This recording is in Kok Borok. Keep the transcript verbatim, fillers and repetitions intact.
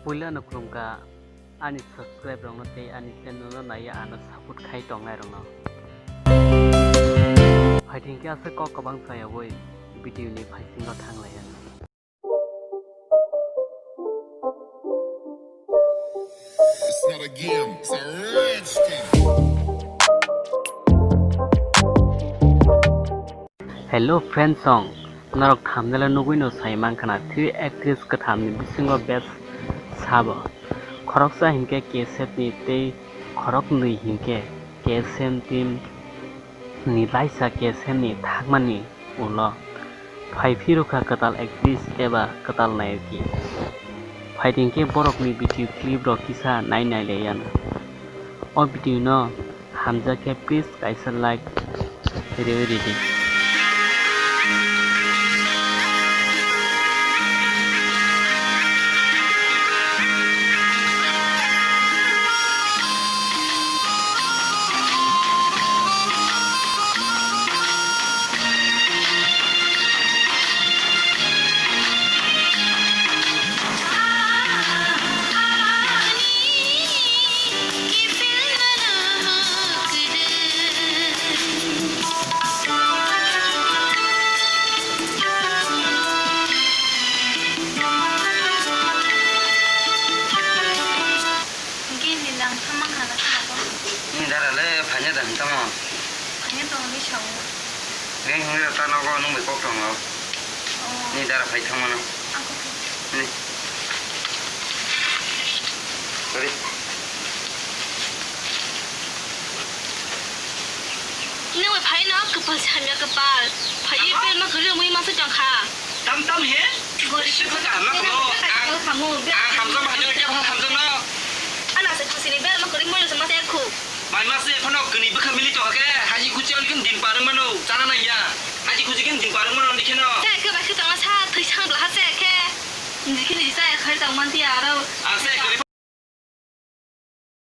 Puila no khulumkha ani subscribe rokno tei ani channel no naiya ano support khai tongnai rokno. Phaithingkhe aswk kok kwbang sayawi video ni phaisingo thanglaiya. It's not a game, it's a rich thing. Hello friends song, norok thumbnail o nugwi no sai mankha na, three actress kwtham ni bisingo best sabo. Khoroksa hinkhe K S F ni tei khoroknwi hinkhe K S M team ni laisa K S M ni thangmani ulo phai phirukha kwtal actress eba kwtal nayaki. Phaidi hinkhe borokni video clip rok kisa nai nai le yano. O video no hamjakhe please kaisa like rwi ridi. Hwnkhe nini ang thamma khna kha bo. Nini dara le phaina da hwn tamo? Phaina tongo ni sao. Nini hwnwi rw ta nogo nwng bai kok tongo. Oh. Nini dara phai thangmano. Ako khe. Nini. Sorry. Nwng bai phaino kwpal samya kwpal. Phaiwi pelma kwrwi wngwi masa chang kha. Tam tam he? Gorip. Sika kaham na kulo. Ang, ang hamjak ma hamjak khe phano hamjak no. Ana se khusini belma kwrwi muli se masa khu. Mai masa phano kwnwi bwkha mili to khe haji khuchi ani khin din parwng mano chana nang ya. Haji khuchi khin din parwng mano ni kheno. Te khe bai khe tongna sa thwi sang bla ha se khe. Niji khe niji sa khai tong man tiya aro. Ang se khe